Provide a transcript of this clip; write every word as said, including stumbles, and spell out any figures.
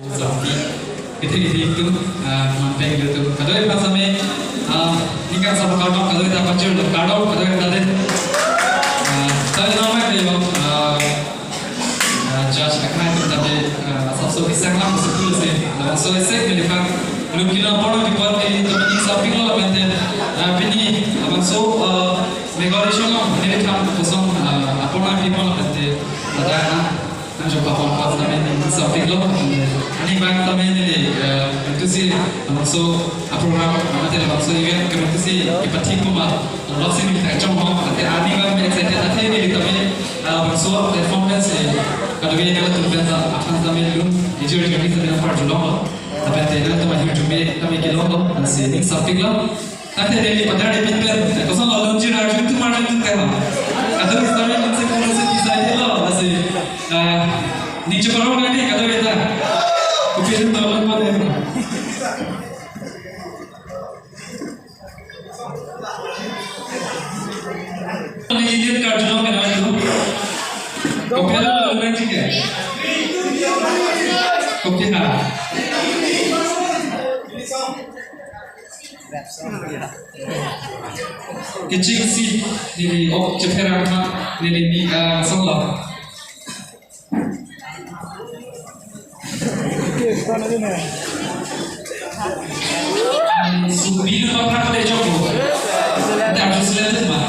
Sampi. Iti iti itu, ah, mampeng itu. Kadoi pasame, ah, ningkan sabo kardom, kadoi ta pacur, kardom, kadoi ta dei. Ah, tapi nama itu, ah, ah, judge akhai itu tadi, ah, asap so bisa ngelam setu si, lawan so esek melihat. Lukina poro di poro di temen ini samping lo, bente, ah, pini, abang so, ah, megori shono, ini kan kosong, ah, apa nama di poro, bente, ada, ah, nangchok papon pas tame ning sampiklo. Ani bang tame neli, eh, itu si, laso a-program, mate laso event, itu si, ipathik kuma, laso si neli tangchong ho, ate ani bang excited, ate neli tame, eh, laso performance, eh, kadokave kala tum pensa, aphan tame lun, ijir jir tame par julong ho. Tapi ate nangtum ahirjume tame kelong ho, si ning sampiklo. Ate neli padar di pen pen, kosonlo longji arju tu marju tu tema. Kadokave sitame ningse kono se bisa dilo, lasi, ah, ning cheparong nang di kadokave ta. Kopi itu tolong pada. Neli lihat karju lo kena itu. Kopi lo longji ke? Kopi ha. Kechik si neli ok chepherang ma neli ni, ah, solo. Subi na pa pa le joko. Ada harus lihat ma.